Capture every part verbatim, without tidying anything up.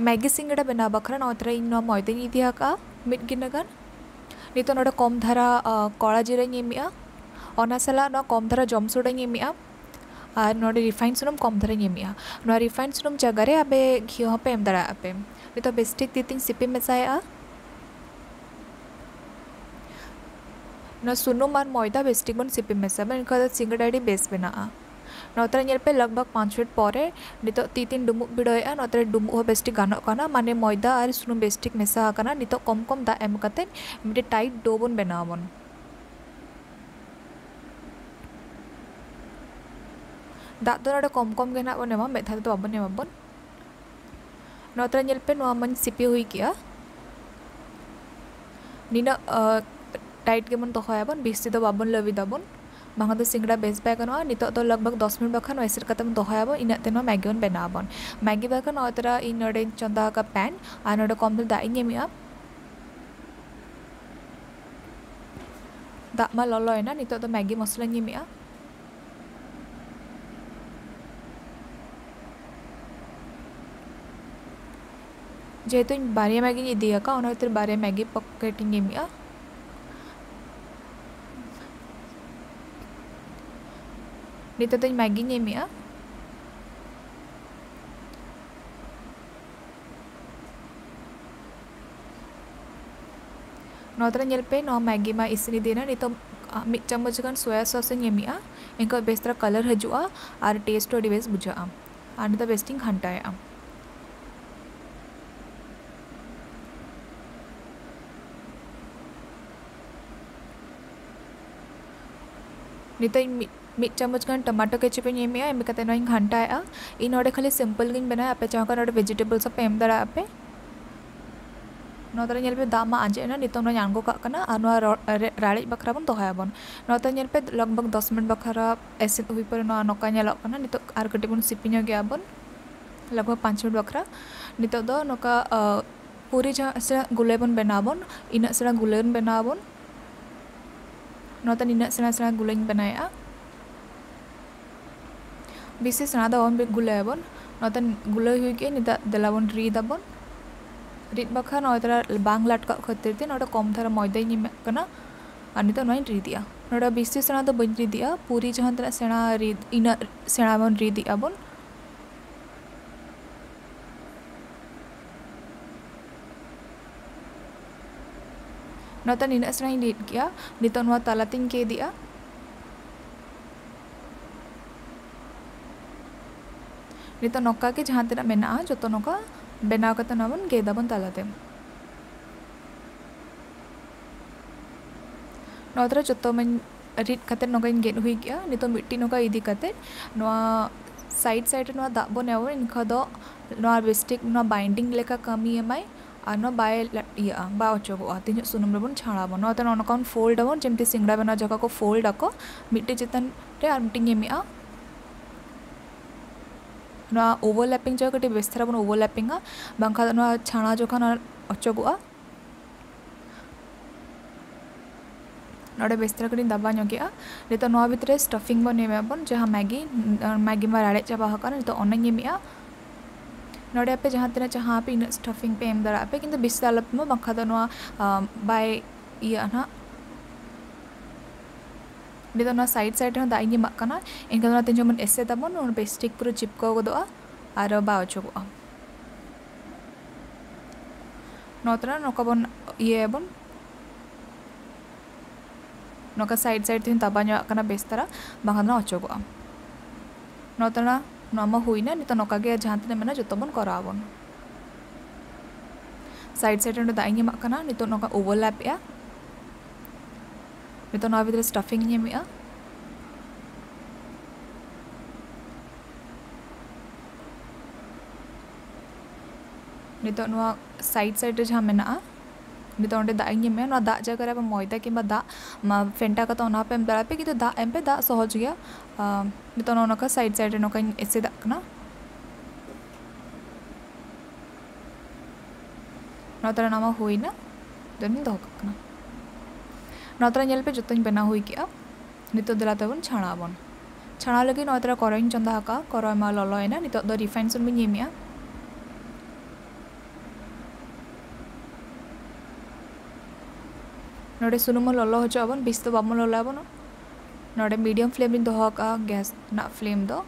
ᱢᱮᱜᱤ ᱥᱤᱸᱜᱟᱹᱲᱟ ᱵᱮᱱᱟᱣ ᱵᱟᱠᱷᱨᱟ ᱱᱚᱣᱟ ᱛᱚᱨᱟ ᱤᱧ ᱱᱚᱣᱟ ᱢᱚᱭᱫᱟᱧ ᱤᱫᱤ ᱟᱠᱟᱫᱼᱟ ᱢᱤᱫ ᱜᱤᱱᱟᱹ ᱜᱟᱱ᱾ ᱱᱤᱛᱚᱜ ᱱᱚᱰᱮ ᱠᱚᱢ ᱫᱷᱟᱨᱟ, ᱟ, ᱠᱚᱲᱟ ᱡᱤᱨᱟᱹᱧ ᱮᱢᱮᱜᱼᱟ᱾ ᱚᱱᱟ ᱥᱟᱞᱟᱜ ᱱᱚᱣᱟ ᱠᱚᱢ ᱫᱷᱟᱨᱟ ᱡᱚᱢ ᱥᱳᱰᱟᱧ ᱮᱢᱮᱜᱼᱟ᱾ ᱟᱨ ᱱᱚᱰᱮ ᱨᱤᱯᱷᱟᱭᱤᱱ ᱥᱩᱱᱩᱢ ᱠᱚᱢ ᱫᱷᱟᱨᱟᱧ ᱮᱢᱮᱜᱼᱟ᱾ ᱱᱚᱣᱟ ᱨᱤᱯᱷᱟᱭᱤᱱ ᱥᱩᱱᱩᱢ ᱡᱟᱭᱜᱟ ᱨᱮ ᱟᱯᱮ ᱜᱷᱤ ᱦᱚᱸᱯᱮ ᱮᱢ ᱫᱟᱲᱮᱭᱟᱜᱼᱟ ᱯᱮ᱾ ᱱᱤᱛᱚᱜ ᱵᱮᱥ ᱴᱷᱤᱠ ᱛᱤ ᱛᱤᱧ ᱥᱤᱯᱤ ᱢᱮᱥᱟᱭᱮᱜᱼᱟ᱾ ᱱᱚᱣᱟ ᱥᱩᱱᱩᱢ ᱟᱨ ᱢᱚᱭᱫᱟ ᱵᱮᱥ ᱴᱷᱤᱠ ᱵᱚᱱ ᱥᱤᱯᱤ ᱢᱮᱥᱟᱭᱟ, ᱮᱱᱠᱷᱟᱱ ᱫᱚ ᱥᱤᱸᱜᱟᱹᱲᱟ ᱟᱹᱰᱤ ᱵᱮᱥ ᱵᱮᱱᱟᱜᱼᱟ᱾ ᱱᱚᱣᱟ ᱛᱚᱨᱟ ᱧᱮᱞ ᱯᱮ, ᱞᱟᱜᱽ ᱵᱷᱟᱜᱽ ᱯᱟᱸᱪ ᱢᱤᱱᱤᱴ ᱯᱚᱨᱮ ᱱᱤᱛᱚᱜ ᱛᱤ ᱛᱤᱧ ᱰᱩᱢᱵᱩᱜ ᱵᱤᱰᱟᱹᱣᱮᱜᱼᱟ᱾ ᱱᱚᱣᱟ ᱛᱚᱨᱟ ᱰᱩᱢᱵᱩᱜ ᱦᱚᱸ ᱵᱮᱥ ᱴᱷᱤᱠ ᱜᱟᱱᱚᱜ ᱠᱟᱱᱟ, ᱢᱟᱱᱮ ᱢᱚᱭᱫᱟ ᱟᱨ ᱥᱩᱱᱩᱢ ᱵᱮᱥ ᱴᱷᱤᱠ ᱢᱮᱥᱟ ᱟᱠᱟᱱᱟ᱾ ᱱᱤᱛᱚᱜ ᱠᱚᱢ ᱠᱚᱢ ᱫᱟᱜ ᱮᱢ ᱠᱟᱛᱮ ᱢᱤᱫᱴᱮᱡ ᱴᱟᱭᱤᱴ ᱰᱳ ᱵᱚᱱ ᱵᱮᱱᱟᱣ ᱟᱵᱚᱱ᱾ ᱫᱟᱜ ᱫᱚ ᱱᱚᱰᱮ ᱠᱚᱢ ᱠᱚᱢ ᱜᱮ ᱱᱟᱜ ᱵᱚᱱ ᱮᱢᱟ, ᱢᱤᱫ ᱫᱷᱟᱣ ᱛᱮᱫᱚ ᱵᱟᱵᱚᱱ ᱮᱢᱟᱵᱚᱱ᱾ ᱱᱚᱣᱟ ᱛᱚᱨᱟ ᱧᱮᱞ ᱯᱮ, ᱱᱚᱣᱟ ᱢᱟᱧ ᱥᱤᱯᱤ ᱦᱩᱭ ᱠᱮᱜᱼᱟ᱾ ᱱᱤᱱᱟᱹᱜ, ᱟ, ᱴᱟᱭᱤᱴ ᱜᱮᱵᱚᱱ ᱫᱚᱦᱚᱭᱟᱵᱚᱱ, ᱵᱮᱥᱤ ᱫᱚ ᱵᱟᱵᱚᱱ ᱞᱟᱹᱵᱤᱫᱟᱵᱚᱱ, ᱵᱟᱝᱠᱷᱟᱱ ᱫᱚ ᱥᱤᱸᱜᱟᱹᱲᱟ ᱵᱮᱥ ᱵᱟᱭ ᱜᱟᱱᱚᱜᱼᱟ᱾ ᱱᱤᱛᱚᱜ ᱫᱚ ᱞᱟᱜᱽ ᱵᱷᱟᱜᱽ ᱫᱚᱥ ᱢᱤᱱᱤᱴ ᱵᱟᱠᱷᱟᱱ ᱱᱚᱣᱟ ᱮᱥᱮᱫ ᱠᱟᱛᱮ ᱵᱚᱱ ᱫᱚᱦᱚᱭᱟᱵᱚᱱ, ᱤᱱᱟᱹᱜ ᱛᱮ ᱱᱚᱣᱟ ᱢᱮᱜᱤ ᱵᱚᱱ ᱵᱮᱱᱟᱣᱟᱵᱚᱱ᱾ ᱢᱮᱜᱤ ᱵᱟᱠᱷᱟᱱ ᱱᱚᱣᱟ ᱛᱚᱨᱟ ᱤᱧ ᱱᱚᱰᱮᱧ ᱪᱚᱸᱫᱟ ᱟᱠᱟᱫ ᱯᱮᱱ, ᱟᱨ ᱱᱚᱰᱮ ᱠᱚᱢ ᱫᱷᱟᱨᱟ ᱫᱟᱜ ᱤᱧ ᱮᱢᱮᱜᱼᱟ᱾ ᱫᱟᱜ ᱢᱟ ᱞᱚᱞᱚᱭᱮᱱᱟ, ᱱᱤᱛᱚᱜ ᱫᱚ ᱢᱮᱜᱤ ᱢᱚᱥᱞᱟᱧ ᱮᱢᱮᱜᱼᱟ᱾ ᱡᱮᱦᱮᱛᱩ ᱤᱧ ᱵᱟᱨᱭᱟ ᱢᱮᱜᱤᱧ ᱤᱫᱤ ᱟᱠᱟᱫ, ᱚᱱᱟ ᱠᱷᱟᱹᱛᱤᱨ ᱵᱟᱨᱭᱟ ᱢᱮᱜᱤ ᱯᱚᱠᱮᱴ ᱤᱧ ᱮᱢᱮᱜᱼᱟ᱾ ᱱᱤᱛᱚᱜ ᱫᱚᱧ ᱢᱮᱜᱤᱧ ᱮᱢᱮᱜᱼᱟ᱾ ᱱᱚᱣᱟ ᱛᱚᱨᱟ ᱧᱮᱞ ᱯᱮ, ᱱᱚᱣᱟ ᱢᱮᱜᱤ ᱢᱟ ᱤᱥᱤᱱ ᱤᱫᱤᱭᱮᱱᱟ᱾ ᱱᱤᱛᱚᱜ, ᱟ, ᱢᱤᱫ ᱪᱟᱢᱚᱪ ᱜᱟᱱ ᱥᱚᱭᱟ ᱥᱚᱥ ᱤᱧ ᱮᱢᱮᱜᱼᱟ, ᱮᱱᱠᱷᱟᱱ ᱵᱮᱥ ᱛᱟᱨᱟ ᱠᱟᱞᱟᱨ ᱦᱤᱡᱩᱜᱼᱟ ᱟᱨ ᱴᱮᱥᱴ ᱦᱚᱸ ᱟᱹᱰᱤ ᱵᱮᱥ ᱵᱩᱡᱷᱟᱹᱜᱼᱟ᱾ ᱟᱨ ᱱᱤᱛᱚᱜ ᱵᱮᱥ ᱴᱷᱤᱠ ᱜᱷᱟᱱᱴᱟᱭᱮᱜᱼᱟ᱾ ᱱᱤᱛᱚᱜ ᱤᱧ ᱢᱤᱫ, ᱢᱤᱫ ᱪᱟᱢᱚᱪ ᱜᱟᱱ ᱴᱚᱢᱟᱴᱳ ᱠᱮᱪᱟᱯ ᱤᱧ ᱮᱢᱮᱜᱼᱟ, ᱮᱢ ᱠᱟᱛᱮ ᱱᱚᱣᱟᱧ ᱜᱷᱟᱱᱴᱟᱭᱮᱜᱼᱟ᱾ ᱤᱧ ᱱᱚᱰᱮ ᱠᱷᱟᱹᱞᱤ ᱥᱤᱢᱯᱚᱞ ᱜᱤᱧ ᱵᱮᱱᱟᱣᱟ, ᱟᱯᱮ ᱪᱟᱦᱚ ᱠᱷᱟᱱ ᱱᱚᱰᱮ ᱵᱷᱮᱡᱤᱴᱮᱵᱚᱞᱥ ᱦᱚᱸᱯᱮ ᱮᱢ ᱫᱟᱲᱮᱭᱟᱜᱼᱟ ᱯᱮ᱾ ᱱᱚᱣᱟ ᱛᱚᱨᱟ ᱧᱮᱞ ᱯᱮ, ᱫᱟᱜ ᱢᱟ ᱟᱸᱡᱮᱫ ᱮᱱᱟ, ᱱᱤᱛᱚᱜ ᱱᱚᱣᱟᱧ ᱟᱬᱜᱚ ᱠᱟᱜ ᱠᱟᱱᱟ ᱟᱨ ᱱᱚᱣᱟ ᱨᱚ-, ᱨᱮ-, ᱨᱟᱲᱮᱡ ᱵᱟᱠᱷᱨᱟ ᱵᱚᱱ ᱫᱚᱦᱚᱭᱟᱵᱚᱱ᱾ ᱱᱚᱣᱟ ᱛᱚᱨᱟ ᱧᱮᱞ ᱯᱮ, ᱞᱟᱜᱽ ᱵᱷᱟᱜᱽ ᱫᱚᱥ ᱢᱤᱱᱤᱴ ᱵᱟᱠᱷᱨᱟ ᱮᱥᱮᱫ ᱦᱩᱭ ᱯᱚᱨᱮ ᱱᱚᱣᱟ ᱱᱚᱝᱠᱟ ᱧᱮᱞᱚᱜ ᱠᱟᱱᱟ᱾ ᱱᱤᱛᱚᱜ ᱟᱨ ᱠᱟᱹᱴᱤᱡ ᱵᱚᱱ ᱥᱤᱯᱤ ᱧᱚᱜᱮᱜᱼᱟ ᱵᱚᱱ, ᱞᱟᱜᱽ ᱵᱷᱟᱜᱽ ᱯᱟᱸᱪ ᱢᱤᱱᱤᱴ ᱵᱟᱠᱷᱨᱟ᱾ ᱱᱤᱛᱚᱜ ᱫᱚ ᱱᱚᱝᱠᱟ, ᱟ, ᱯᱩᱨᱤ ᱡᱟᱦᱟᱸ ᱥᱮᱬᱟ ᱜᱩᱞᱟᱹᱭ ᱵᱚᱱ ᱵᱮᱱᱟᱣ ᱟᱵᱚᱱ, ᱤᱱᱟᱹᱜ ᱥᱮᱬᱟ ᱜᱩᱞᱟᱹᱭ ᱵᱚᱱ ᱵᱮᱱᱟᱣ ᱟᱵᱚᱱ᱾ ᱱᱚᱣᱟ ᱛᱚᱨᱟ ᱱᱤᱱᱟᱹᱜ ᱥᱮᱬᱟ ᱥᱮᱬᱟ ᱜᱩᱞᱟᱹᱧ ᱵᱮᱱᱟᱣᱮᱜᱼᱟ᱾ ᱵᱮᱥᱤ ᱥᱮᱬᱟ ᱫᱚ ᱵᱟᱵᱚᱱ ᱜᱩᱞᱟᱹᱭᱟᱵᱚᱱ, ᱱᱚᱛᱮ ᱜᱩᱞᱟᱹᱭ ᱦᱩᱭ ᱠᱮᱫᱼᱟ᱾ ᱱᱤᱛᱚᱜ ᱫᱮᱞᱟ ᱵᱚᱱ ᱨᱤᱫ ᱟᱵᱚᱱ᱾ ᱨᱤᱫ ᱵᱟᱠᱷᱟᱱ ᱱᱚᱜᱼᱚᱭ ᱛᱚᱨᱟ ᱵᱟᱝ ᱞᱟᱴᱠᱟᱜ ᱠᱷᱟᱹᱛᱤᱨ ᱛᱮ ᱱᱚᱰᱮ ᱠᱚᱢ ᱫᱷᱟᱨᱟ ᱢᱚᱭᱫᱟᱧ ᱮᱢᱟᱜ ᱠᱟᱱᱟ᱾ ᱟᱨ ᱱᱤᱛᱚᱜ ᱱᱚᱣᱟᱧ ᱨᱤᱫᱮᱜᱼᱟ᱾ ᱱᱚᱰᱮ ᱵᱮᱥᱤ ᱥᱮᱬᱟ ᱫᱚ ᱵᱟᱹᱧ ᱨᱤᱫᱮᱜᱼᱟ, ᱯᱩᱨᱤ ᱡᱟᱦᱟᱸ ᱛᱤᱱᱟᱹᱜ ᱥᱮᱬᱟ ᱨᱤᱫ, ᱤᱱᱟᱹᱜ ᱥᱮᱬᱟ ᱵᱚᱱ ᱨᱤᱫᱮᱜᱼᱟ ᱵᱚᱱ᱾ ᱱᱚᱛᱮ ᱱᱤᱱᱟᱹᱜ ᱥᱮᱬᱟᱧ ᱨᱤᱫ ᱠᱮᱜᱼᱟ᱾ ᱱᱤᱛᱚᱜ ᱱᱚᱣᱟ ᱛᱟᱞᱟᱛᱮᱧ ᱜᱮᱫᱮᱜᱼᱟ᱾ ᱱᱤᱛᱚᱜ ᱱᱚᱝᱠᱟ ᱜᱮ ᱡᱟᱦᱟᱸ ᱛᱤᱱᱟᱹᱜ ᱢᱮᱱᱟᱜᱼᱟ, ᱡᱚᱛᱚ ᱱᱚᱝᱠᱟ ᱵᱮᱱᱟᱣ ᱠᱟᱛᱮ ᱱᱚᱣᱟ ᱵᱚᱱ ᱜᱮᱫ ᱟᱵᱚᱱ ᱛᱟᱞᱟᱛᱮ᱾ ᱱᱚᱣᱟ ᱫᱚ ᱡᱚᱛᱚ ᱢᱟᱧ ᱨᱤᱫ ᱠᱟᱛᱮ ᱱᱚᱝᱠᱟᱧ ᱜᱮᱫ ᱦᱩᱭ ᱠᱮᱜᱼᱟ᱾ ᱱᱤᱛᱚᱜ ᱢᱤᱫᱴᱤᱡ ᱱᱚᱝᱠᱟ ᱤᱫᱤ ᱠᱟᱛᱮ ᱱᱚᱣᱟ side side ᱨᱮ ᱱᱚᱣᱟ ᱫᱟᱜ ᱵᱚᱱ ᱮᱢᱟ, ᱮᱱᱠᱷᱟᱱ ᱫᱚ ᱱᱚᱣᱟ ᱵᱮᱥᱴᱷᱤᱠ ᱱᱚᱣᱟ binding ᱞᱮᱠᱟ ᱠᱟᱹᱢᱤ ᱮᱢᱟᱭ᱾ ᱟᱨ ᱱᱚᱣᱟ ᱵᱟᱭ ᱞᱟ-, ᱤᱭᱟᱹᱜᱼᱟ, ᱵᱟᱭ ᱚᱪᱚᱜᱚᱜᱼᱟ᱾ ᱛᱤᱱᱟᱹᱜ ᱥᱩᱱᱩᱢ ᱨᱮᱵᱚᱱ ᱪᱷᱟᱬᱟᱣ ᱟᱵᱚᱱ, ᱱᱚᱣᱟ ᱫᱚ ᱱᱚᱜᱼᱚ ᱱᱚᱝᱠᱟ ᱵᱚᱱ fold ᱟᱵᱚᱱ, ᱡᱮᱢᱛᱤ ᱥᱤᱸᱜᱲᱟ ᱵᱮᱱᱟᱣ ᱡᱚᱠᱷᱚᱱ ᱠᱚ fold ᱟᱠᱚ, ᱢᱤᱫᱴᱤᱡ ᱪᱮᱛᱟᱱ ᱨᱮ ᱟᱨ ᱢᱤᱫᱴᱤᱡ ᱮᱢᱮᱜᱼᱟ᱾ ᱱᱚᱣᱟ overlapping ᱡᱚᱠᱷᱚᱱ ᱠᱟᱹᱴᱤᱡ ᱵᱮᱥ ᱫᱷᱟᱨᱟ ᱵᱚᱱ overlappingᱟ, ᱵᱟᱝᱠᱷᱟᱱ ᱫᱚ ᱱᱚᱣᱟ ᱪᱷᱟᱬᱟ ᱡᱚᱠᱷᱚᱱ ᱚᱪᱚᱜᱚᱜᱼᱟ᱾ ᱱᱚᱰᱮ ᱵᱮᱥ ᱫᱷᱟᱨᱟ ᱠᱟᱹᱴᱤᱡ ᱫᱟᱵᱟ ᱧᱚᱜᱮᱜᱼᱟ᱾ ᱱᱤᱛᱚᱜ ᱱᱚᱣᱟ ᱵᱷᱤᱛᱨᱤ ᱨᱮ stuffing ᱵᱚᱱ ᱮᱢᱮᱜᱼᱟ ᱵᱚᱱ, ᱡᱟᱦᱟᱸ ᱢᱮᱜᱤ, ᱢᱮᱜᱤ ᱢᱟ ᱨᱟᱲᱮᱡ ᱪᱟᱵᱟ ᱟᱠᱟᱱᱟ, ᱱᱤᱛᱚᱜ ᱚᱱᱟᱧ ᱮᱢᱮᱜᱼᱟ᱾ ᱱᱚᱰᱮ ᱟᱯᱮ ᱡᱟᱦᱟᱸ ᱛᱤᱱᱟᱹᱜ ᱪᱟᱦᱟᱣ ᱟᱯᱮ ᱤᱱᱟᱹᱜ stuffing ᱯᱮ ᱮᱢ ᱫᱟᱲᱮᱭᱟᱜᱼᱟ ᱯᱮ, ᱠᱤᱱᱛᱩ ᱵᱮᱥᱤ ᱫᱚ ᱟᱞᱚ ᱯᱮ ᱮᱢᱟ, ᱵᱟᱝᱠᱷᱟᱱ ᱫᱚ ᱱᱚᱣᱟ, ᱟᱢ, ᱵᱟᱭ ᱤᱭᱟᱹᱜᱼᱟ ᱱᱟᱦᱟᱜ᱾ ᱱᱤᱛᱚᱜ ᱱᱚᱣᱟ side side ᱨᱮᱦᱚᱸ ᱫᱟᱜ ᱤᱧ ᱮᱢᱟᱜ ᱠᱟᱱᱟ, ᱮᱱᱠᱷᱟᱱ ᱚᱱᱟᱛᱮ ᱡᱮᱢᱚᱱ ᱮᱥᱮᱫ ᱟᱵᱚᱱ, ᱚᱱᱟ ᱵᱮᱥ ᱴᱷᱤᱠ ᱯᱩᱨᱟᱹ ᱪᱤᱯᱠᱟᱹᱣ ᱜᱚᱫᱚᱜᱼᱟ ᱟᱨ ᱵᱟᱭ ᱚᱪᱚᱜᱚᱜᱼᱟ᱾ ᱱᱚᱣᱟ ᱛᱚᱨᱟ ᱱᱚᱝᱠᱟ ᱵᱚᱱ ᱤᱭᱟᱹᱭᱟᱵᱚᱱ᱾ ᱱᱚᱝᱠᱟ side side ᱛᱮᱦᱚᱸ ᱫᱟᱵᱟ ᱧᱚᱜ ᱠᱟᱱᱟ ᱵᱮᱥ ᱫᱷᱟᱨᱟ, ᱵᱟᱝᱠᱷᱟᱱ ᱫᱚ ᱚᱪᱚᱜᱚᱜᱼᱟ᱾ ᱱᱚᱣᱟ ᱛᱚᱨᱟ ᱱᱚᱣᱟ ᱢᱟ ᱦᱩᱭᱱᱟ, ᱱᱤᱛᱚᱜ ᱱᱚᱝᱠᱟ ᱜᱮ ᱡᱟᱦᱟᱸ ᱛᱤᱱᱟᱹᱜ ᱢᱮᱱᱟᱜᱼᱟ ᱡᱚᱛᱚ ᱵᱚᱱ ᱠᱚᱨᱟᱣ ᱟᱵᱚᱱ᱾ Side side ᱨᱮ ᱱᱚᱰᱮ ᱫᱟᱜ ᱤᱧ ᱮᱢᱟᱜ ᱠᱟᱱᱟ, ᱱᱤᱛᱚᱜ ᱱᱚᱝᱠᱟ overlap ᱮᱜᱼᱟ᱾ ᱱᱤᱛᱚᱜ ᱱᱚᱣᱟ ᱵᱷᱤᱛᱨᱤ stuffing ᱤᱧ ᱮᱢᱮᱜᱼᱟ᱾ ᱱᱤᱛᱚᱜ ᱱᱚᱣᱟ side side ᱨᱮ ᱡᱟᱦᱟᱸ ᱢᱮᱱᱟᱜᱼᱟ, ᱱᱤᱛᱚᱜ ᱚᱸᱰᱮ ᱫᱟᱜ ᱤᱧ ᱮᱢᱮᱜᱼᱟ᱾ ᱱᱚᱣᱟ ᱫᱟᱜ ᱡᱟᱭᱜᱟ ᱨᱮ ᱟᱵᱚ ᱢᱚᱭᱫᱟ ᱠᱤᱝᱵᱟ ᱫᱟᱜ ᱢᱟ ᱯᱷᱮᱱᱴᱟ ᱠᱟᱛᱮ ᱚᱱᱟ ᱦᱚᱸᱯᱮ ᱮᱢ ᱫᱟᱲᱮᱭᱟᱜᱼᱟ ᱯᱮ, ᱠᱤᱱᱛᱩ ᱫᱟᱜ ᱮᱢ ᱯᱮ, ᱫᱟᱜ ᱥᱚᱦᱚᱡᱽ ᱜᱮᱭᱟ᱾ ᱟᱢ, ᱱᱤᱛᱚᱜ ᱱᱚᱜᱼᱚ ᱱᱚᱝᱠᱟ side side ᱨᱮ ᱱᱚᱝᱠᱟᱧ ᱮᱥᱮᱫᱟᱜ ᱠᱟᱱᱟ᱾ ᱱᱚᱣᱟ ᱛᱟᱦᱞᱮ ᱱᱚᱣᱟ ᱢᱟ ᱦᱩᱭᱱᱟ, ᱫᱮᱱᱤᱧ ᱫᱚᱦᱚ ᱠᱟᱜ ᱠᱟᱱᱟ᱾ ᱱᱚᱣᱟ ᱛᱟᱦᱞᱮ ᱧᱮᱞ ᱯᱮ, ᱡᱚᱛᱚᱧ ᱵᱮᱱᱟᱣ ᱦᱩᱭ ᱠᱮᱜᱼᱟ᱾ ᱱᱤᱛᱚᱜ ᱫᱮᱞᱟ ᱛᱟᱵᱚᱱ ᱪᱷᱟᱬᱟ ᱟᱵᱚᱱ᱾ ᱪᱷᱟᱲᱟᱣ ᱞᱟᱹᱜᱤᱫ ᱱᱚᱣᱟ ᱛᱟᱨᱟ ᱠᱚᱨᱚᱭᱤᱧ ᱪᱚᱸᱫᱟ ᱟᱠᱟᱫᱼᱟ᱾ ᱠᱚᱨᱚᱭ ᱢᱟ ᱞᱚᱞᱚᱭᱮᱱᱟ, ᱱᱤᱛᱚᱜ ᱫᱚ ᱨᱤᱯᱷᱟᱭᱤᱱ ᱥᱩᱱᱩᱢᱤᱧ ᱮᱢᱮᱜᱼᱟ᱾ ᱱᱚᱰᱮ ᱥᱩᱱᱩᱢ ᱦᱚᱸ ᱞᱚᱞᱚ ᱦᱚᱪᱚ ᱟᱵᱚᱱ, ᱵᱮᱥᱤ ᱫᱚ ᱵᱟᱵᱚᱱ ᱞᱚᱞᱚᱭᱟᱵᱚᱱ᱾ ᱱᱚᱰᱮ ᱢᱤᱰᱤᱭᱟᱢ ᱯᱷᱞᱮᱢ ᱨᱤᱧ ᱫᱚᱦᱚ ᱟᱠᱟᱫᱼᱟ ᱜᱮᱥ ᱨᱮᱱᱟᱜ ᱯᱷᱞᱮᱢ ᱫᱚ᱾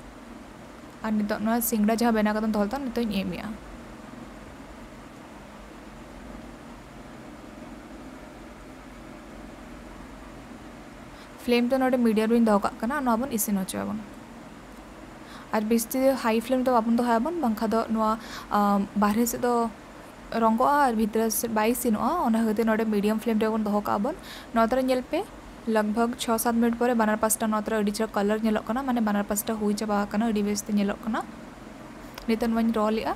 ᱟᱨ ᱱᱤᱛᱚᱜ ᱱᱚᱣᱟ ᱥᱤᱸᱜᱲᱟ ᱡᱟᱦᱟᱸ ᱵᱮᱱᱟᱣ ᱠᱟᱛᱮᱢ ᱫᱚᱦᱚ ᱞᱮᱫᱟ, ᱱᱤᱛᱚᱜ ᱤᱧ ᱮᱢᱮᱜᱼᱟ᱾ ᱯᱷᱞᱮᱢ ᱫᱚ ᱱᱚᱰᱮ ᱢᱤᱰᱤᱭᱟᱢ ᱨᱤᱧ ᱫᱚᱦᱚ ᱠᱟᱜ ᱠᱟᱱᱟ, ᱱᱚᱣᱟ ᱵᱚᱱ ᱤᱥᱤᱱ ᱦᱚᱪᱚᱭᱟᱵᱚᱱ᱾ ᱟᱨ ᱵᱮᱥᱤ ᱦᱟᱭ ᱯᱷᱞᱮᱢ ᱫᱚ ᱵᱟᱵᱚᱱ ᱫᱚᱦᱚᱭᱟᱵᱚᱱ, ᱵᱟᱝᱠᱷᱟᱱ ᱫᱚ ᱱᱚᱣᱟ, ᱟᱢ, ᱵᱟᱨᱦᱮ ᱥᱮᱫ ᱫᱚ ᱨᱚᱸᱜᱚᱜᱼᱟ ᱟᱨ ᱵᱷᱤᱛᱨᱤ ᱥᱮᱫ ᱵᱟᱭ ᱤᱥᱤᱱᱚᱜᱼᱟ᱾ ᱚᱱᱟ ᱠᱷᱟᱹᱛᱤᱨ ᱱᱚᱰᱮ ᱢᱤᱰᱤᱭᱟᱢ ᱯᱷᱞᱮᱢ ᱨᱮᱵᱚᱱ ᱫᱚᱦᱚ ᱠᱟᱜᱼᱟ ᱵᱚᱱ᱾ ᱱᱚᱣᱟ ᱛᱟᱨᱟ ᱧᱮᱞ ᱯᱮ, ᱞᱟᱜᱽ ᱵᱷᱟᱜᱽ ᱪᱷᱚ ᱥᱟᱛ ᱢᱤᱱᱤᱴ ᱯᱚᱨᱮ ᱵᱟᱱᱟᱨ ᱯᱟᱥᱴᱟ ᱱᱚᱣᱟ ᱛᱟᱨᱟ ᱟᱹᱰᱤ ᱪᱮᱦᱨᱟ ᱠᱟᱞᱟᱨ ᱧᱮᱞᱚᱜ ᱠᱟᱱᱟ, ᱢᱟᱱᱮ ᱵᱟᱱᱟᱨ ᱯᱟᱥᱴᱟ ᱦᱩᱭ ᱪᱟᱵᱟ ᱟᱠᱟᱱᱟ, ᱟᱹᱰᱤ ᱵᱮᱥ ᱛᱮ ᱧᱮᱞᱚᱜ ᱠᱟᱱᱟ᱾ ᱱᱤᱛᱚᱜ ᱱᱚᱣᱟᱧ ᱨᱚᱞ ᱮᱜᱼᱟ᱾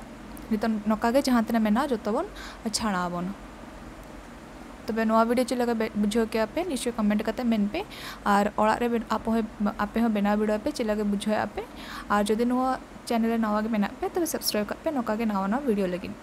ᱱᱤᱛᱚᱜ ᱱᱚᱝᱠᱟ ᱜᱮ ᱡᱟᱦᱟᱸ ᱛᱤᱱᱟᱹᱜ ᱢᱮᱱᱟᱜᱼᱟ ᱡᱚᱛᱚ ᱵᱚᱱ ᱪᱷᱟᱲᱟᱣ ᱟᱵᱚᱱ᱾ ᱛᱚᱵᱮ ᱱᱚᱣᱟ ᱵᱷᱤᱰᱤᱭᱳ ᱪᱮᱫ ᱞᱮᱠᱟ ᱵᱮ-, ᱵᱩᱡᱷᱟᱹᱣ ᱠᱮᱜᱼᱟ ᱯᱮ? ᱱᱤᱥᱪᱚᱭ ᱠᱚᱢᱮᱱᱴ ᱠᱟᱛᱮ ᱢᱮᱱ ᱯᱮ᱾ ᱟᱨ ᱚᱲᱟᱜ ᱨᱮ ᱵᱮᱱ-, ᱟᱯᱮ ᱦᱚᱸ, ᱟᱯᱮ ᱦᱚᱸ ᱵᱮᱱᱟᱣ ᱵᱤᱰᱟᱹᱣ ᱯᱮ, ᱪᱮᱫ ᱞᱮᱠᱟ ᱵᱩᱡᱷᱟᱹᱣᱮᱜᱼᱟ ᱯᱮ᱾ ᱟᱨ ᱡᱩᱫᱤ ᱱᱚᱣᱟ ᱪᱮᱱᱮᱞ ᱨᱮ ᱱᱟᱣᱟ ᱜᱮ ᱢᱮᱱᱟᱜ ᱯᱮ, ᱛᱚᱵᱮ ᱥᱟᱵᱥᱠᱨᱟᱭᱤᱵ ᱠᱟᱜ ᱯᱮ ᱱᱚᱝᱠᱟ ᱜᱮ ᱱᱟᱣᱟ ᱱᱟᱣᱟ ᱵᱷᱤᱰᱤᱭᱳ ᱞᱟᱹᱜᱤᱫ᱾